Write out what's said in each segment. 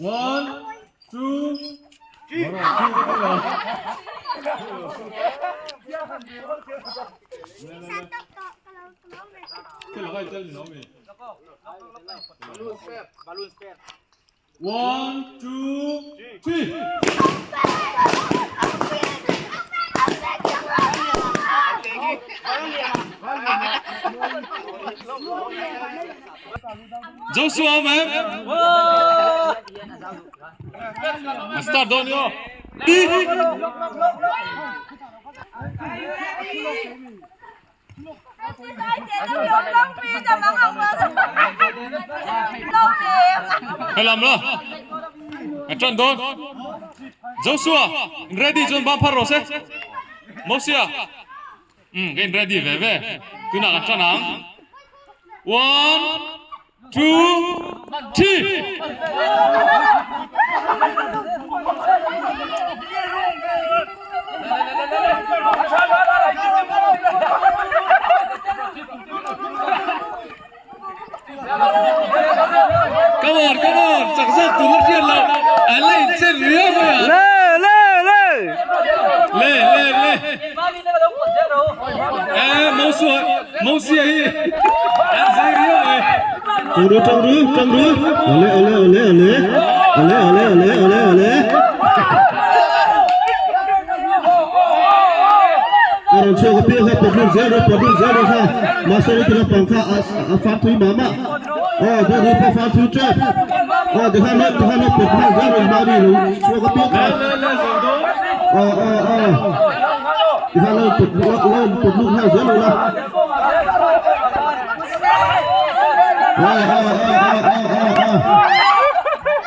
One, two, three. One, two, three. Joshua man. Start don yo. Helam lo. A tran don. Joshua, ready chuan ban phar rawh se. Mosia. Um, ka in ready ve ve. Tunah kan tran ang. One, two, three. Come on, come on. Chak zawk tur la hriat loh. An la inchen riau mai a. Le le le. Le le le. Eh, Mosua, Mosia hi an zai riau mai. Tang ru, tang ru, tang ru. Ole, ole, ole, ole. Ole, ole, ole, ole, ole. A rawn chhuak apiang kha pawt lut zel rawh, pawt lut zel rawh kha. Mahse ni tura pang kha a far thui mah mah. Aw, dawt hi pawh far thui tep. Aw, tikhan lo, tikhan lo pawt nghal zel rawh mahni lo chhuak apiang kha. Aw, aw, aw. Tikhan lo pawt, lo pawt lut nghal zel rawh la. Aw, aw, aw, aw, aw, aw, aw.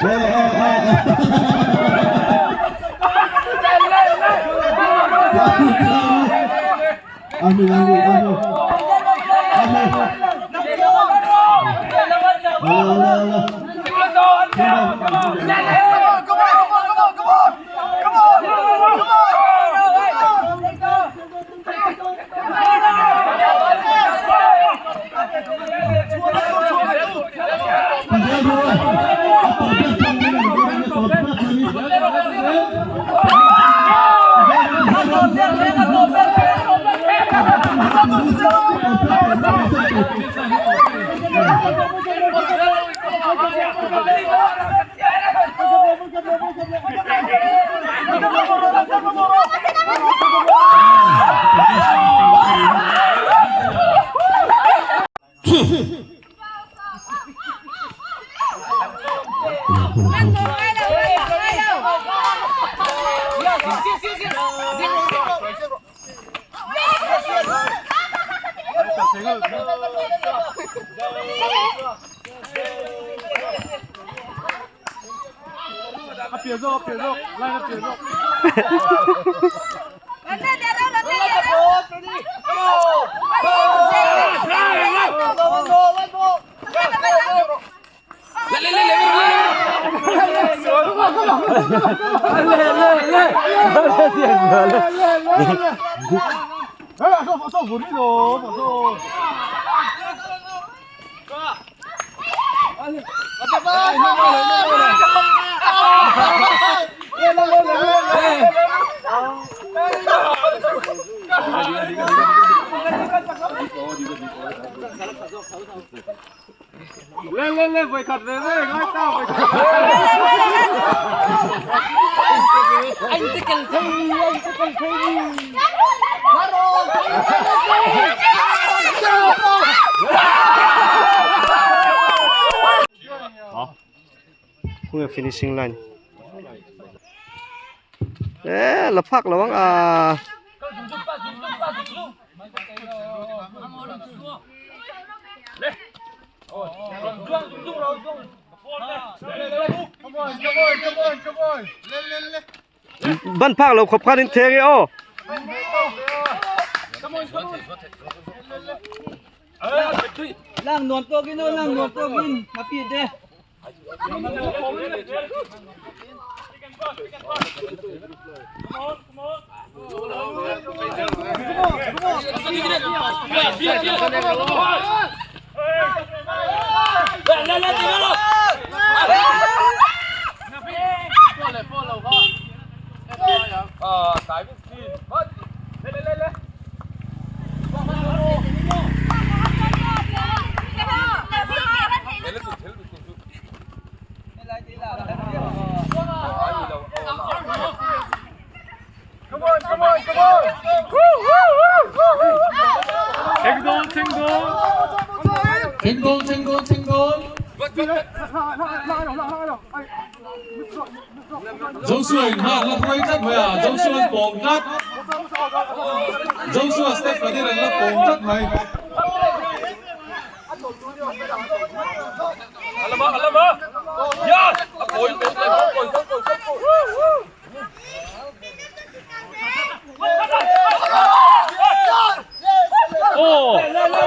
Aw, aw, aw, aw. Amin, amin, amin. Amin. Ala, ala, ala. Khawnge finishing line eh la phak lo ang a. Ban phak lo khawp khan in theng e aw. Lang nuam tawkin aw lang nuam tawkin a fit e. Thleng dawn thleng dawn thleng dawn. Joshua in hma an la hruai tlat mai a, Joshua an pawng tlat. Joshua step panin an la pawng tlat mai.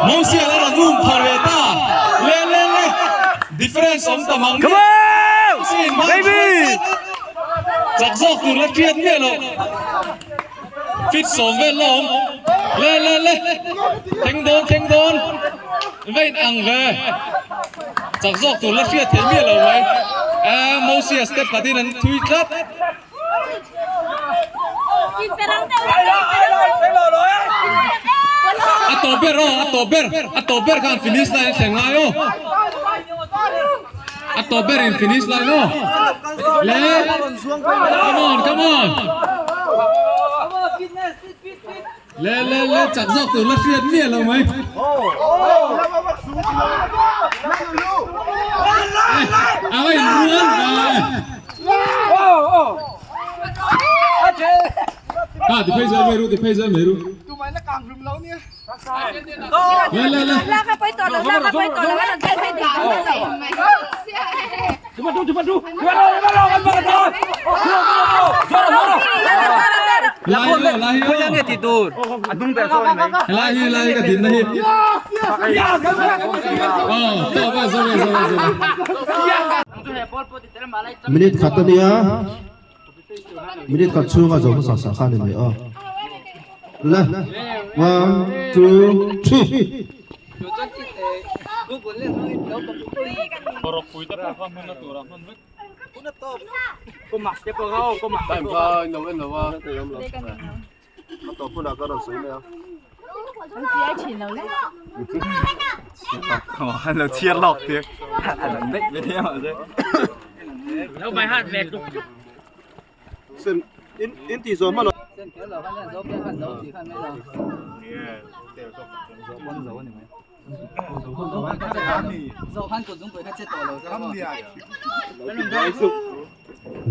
Mosia la rawn um phar ve ta. Le le le. Difference awm tam ang Come on! Baby! Chak zawk tur la hriat miah loh. Fit sawm vel la awm. Le le le. Thleng dawn thleng dawn. Vein ang ve. Chak zawk tur la hriat thei miah lo mai. Mosia step khatin an thui tlat. A tawp ber aw, a tawp ber, a tawp ber khan finish line a thlen ngai aw. A tawp ber in finish line aw. Le, come on, come on. Le le le chak zawk tur la hriat miah lo mai. A va in rual ve. Ha ti phei zel mai ru ti phei zel mai ru. Le le le. Lai hi lai hi Khawi nge ti tur? Lai hi lai ka din na hi. Oh, to ba zo zo zo zo. Minute khat ania minute khat chhunga zo hmasa sa khan ani a le one two three.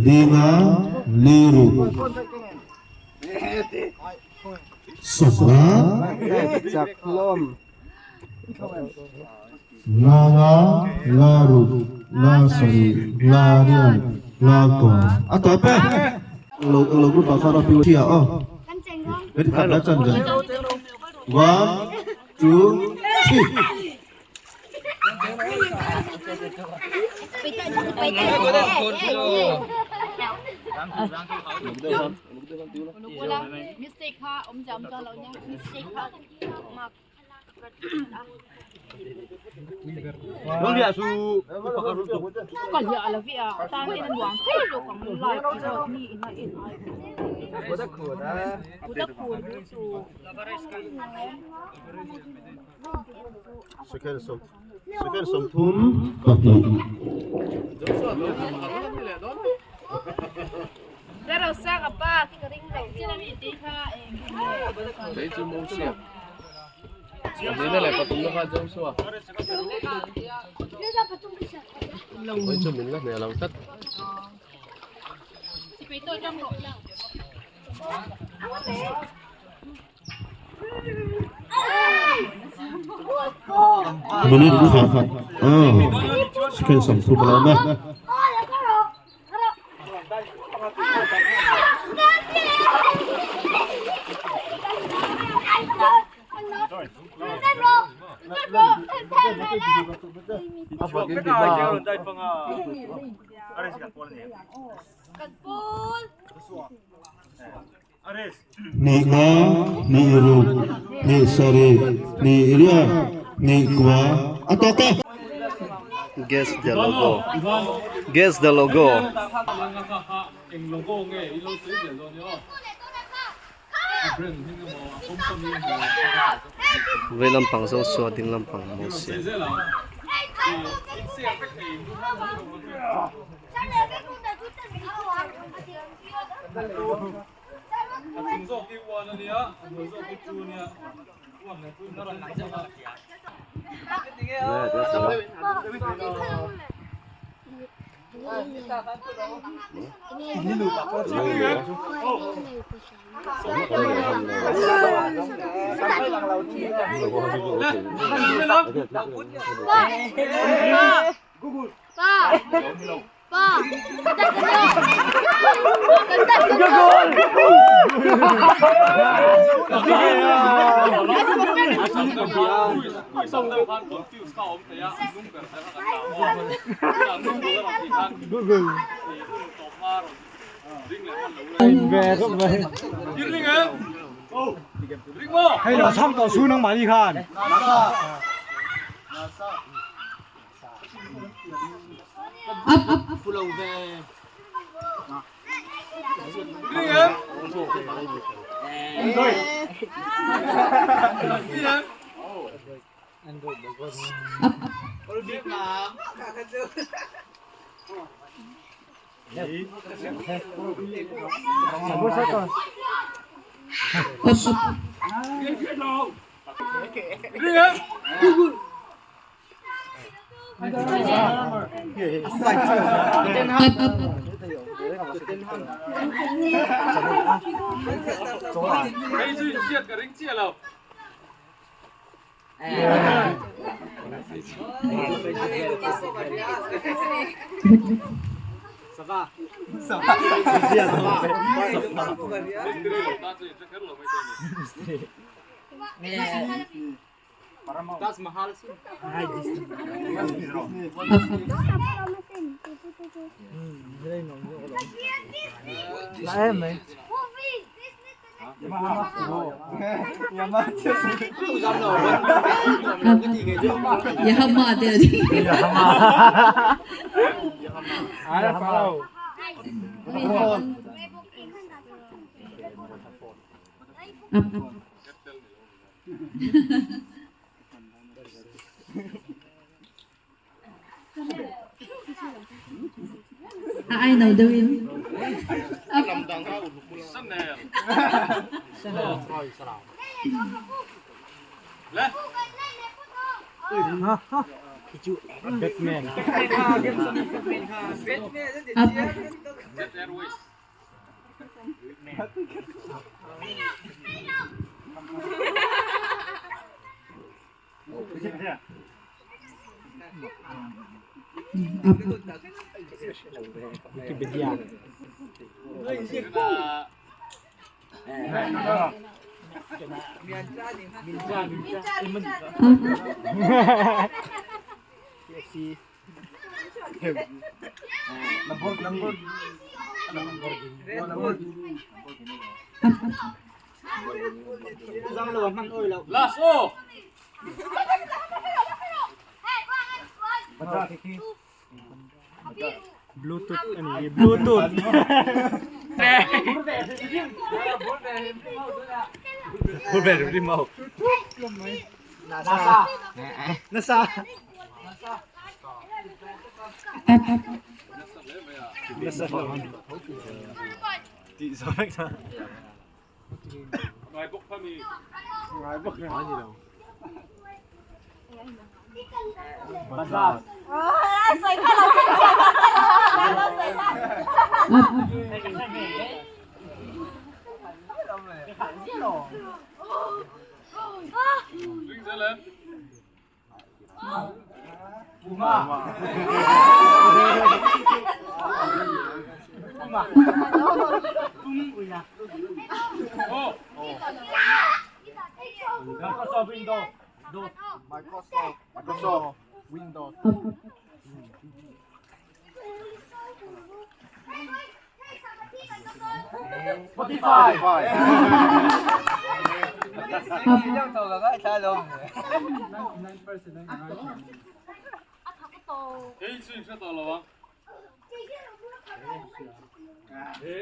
Linga liru sawma nga nga nga ruk nga sarih nga riat nga kaw a tawp e. Lo lo group ah khan a piu thia aw heti khat la chan ve one two three. Second sawm second 30 pahnih. Minute khat ah second 30 a lo awm a. Ni nga, ni ruk, ni sarih, ni riat, ni kua, a tawk e. Guess the logo Guess the logo Vei lampang zo suah ding lampang maw si.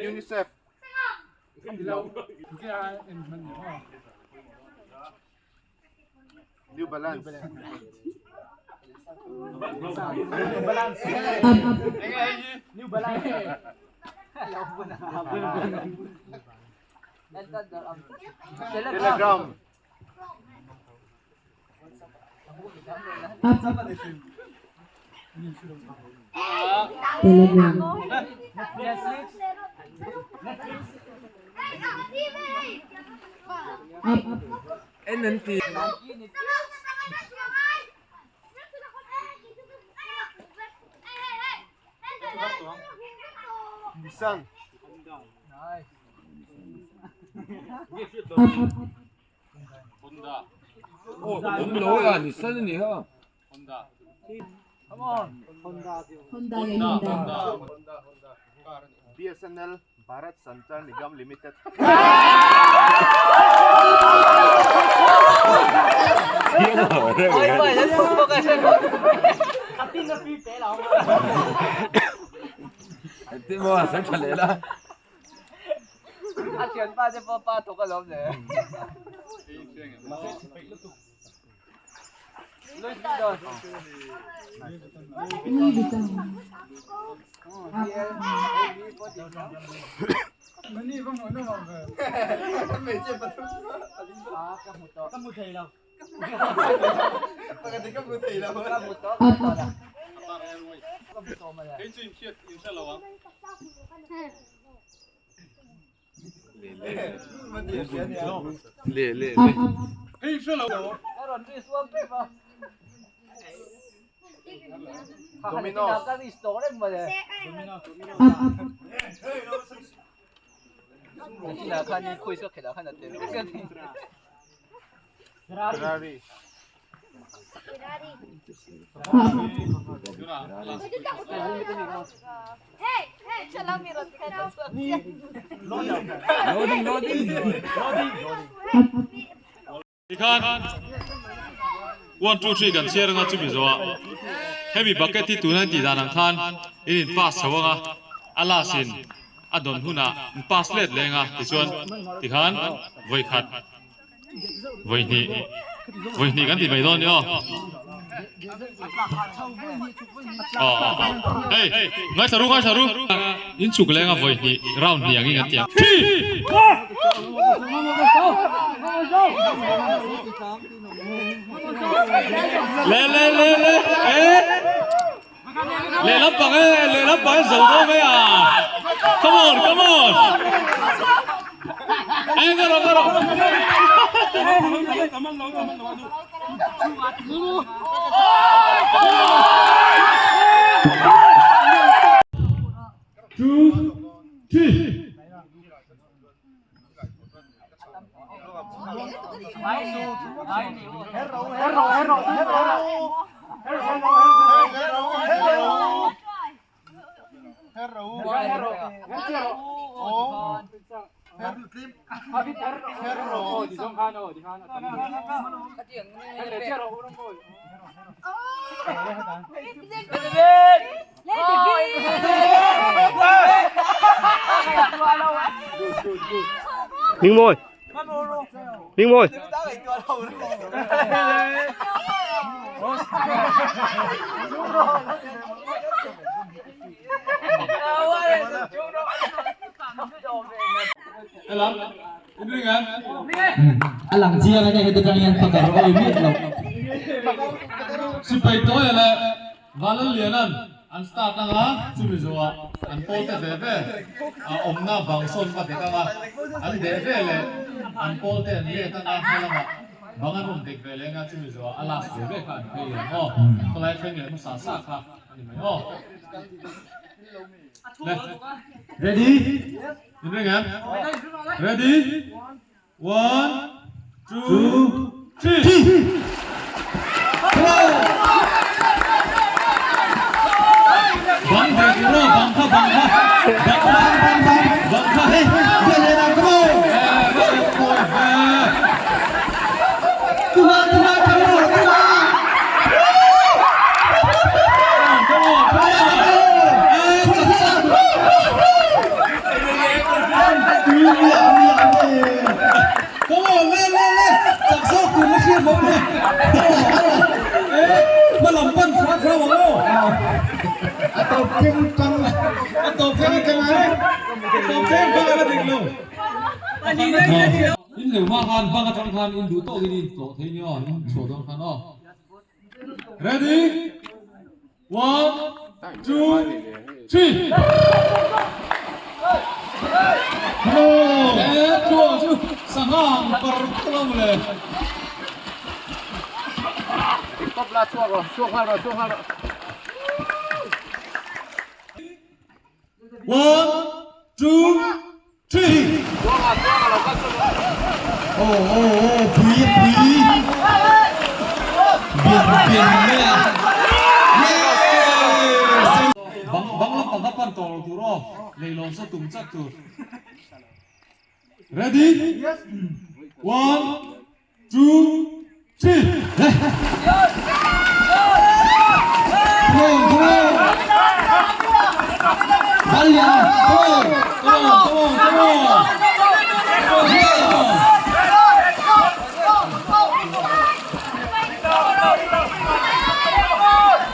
UNICEF New Balance Telegram Nissan BSNL Bharat Sanchar Nigam Limited Domino's Ferrari Tikhan one two three kan chhiar anga chumi zawh ah hemi bucket hi tuna tih dan ang khan in in pass chho anga a last in a dawn hunah in pass let leng a tichuan tikhan vawi khat vawi hnih vawi hnih kan ti mai dawn ni aw aw aw aw hei ngaithla ru ngaithla ru in chhuk leng a vawi hnih round hnih angin kan ti ang three Le le le le e leh lampang e leh lampang e zo dawn mai a come on come on e ka rawh ka rawh two three Hmingmawi Hmingmawi A lang chiang a nia heti tang hian pakar awi miah lo. Sipai Tawia leh Vanlalliana'n an start anga chumi zawhah an pawl te ve ve a awmna bang sawn va dek anga an deh ve leh an pawl te an let anga hma lamah bang an rawn dek ve leh anga chumi zawhah a last ve ve kha an phei leh ang aw. Khawlai thleng leh hmasa sa kha a ni mai aw. Le. Ready? In ring em? Ready? One, two, three. Bang ve tur aw, bang kha, bang kha. Bang kha, bang bang, bang kha. Hey, come on. Tuha, tuha, come on, tuha. Come on, come on. In leu hma khan bang atang khan in duh tawk in in tlawh thei nia in chhuah dawn khan aw. Ready? One, two, three. He tluang chu sangha ang par par a mawle. One, two, three. Aw aw aw pui pui bian bian mai a yes Bang bang lampang kha pan tawh lo tur aw leilawn saw tum chat tur. Ready? One, two, three. Come on come on Balian come on Come on, come on, come on. Yes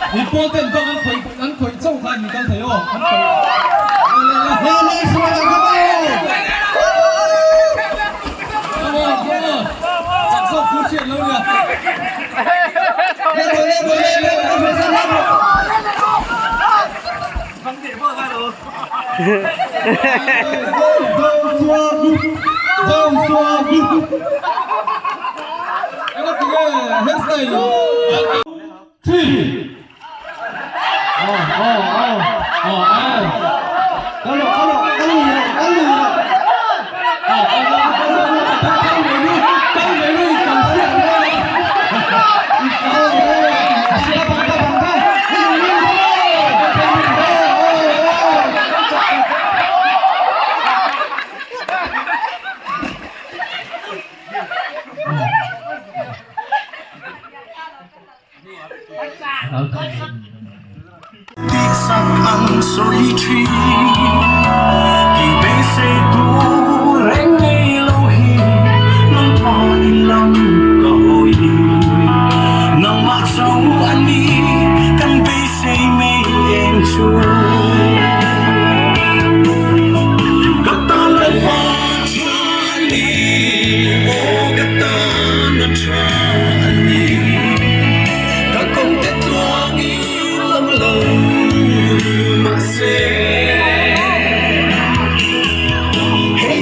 Mi pawl ten bang an khawih an khawih chauh kha an kal thei aw an khawih le le Le le Suala come on Come on come on chak zawk thu hriat lo nia. Le rawh le rawh le le rawh le rawh le rawh. Enga tinge hairstyle Three. Oh oh oh oh eh. Kalo kalo kalu kalu. Oh oh kau melu kau melu ikan siap Siapa bangka bangka. Tihsak ang sawi thin Kei beisei tur reng nei lo hi Nangpa in lam ka hawi Nangmah chauh a ni kan beisei mai em chu Ka tan Lalpa tha a ni Aw ka tan a tha a ni Ka kawng te tluang i lam lo mahse Hei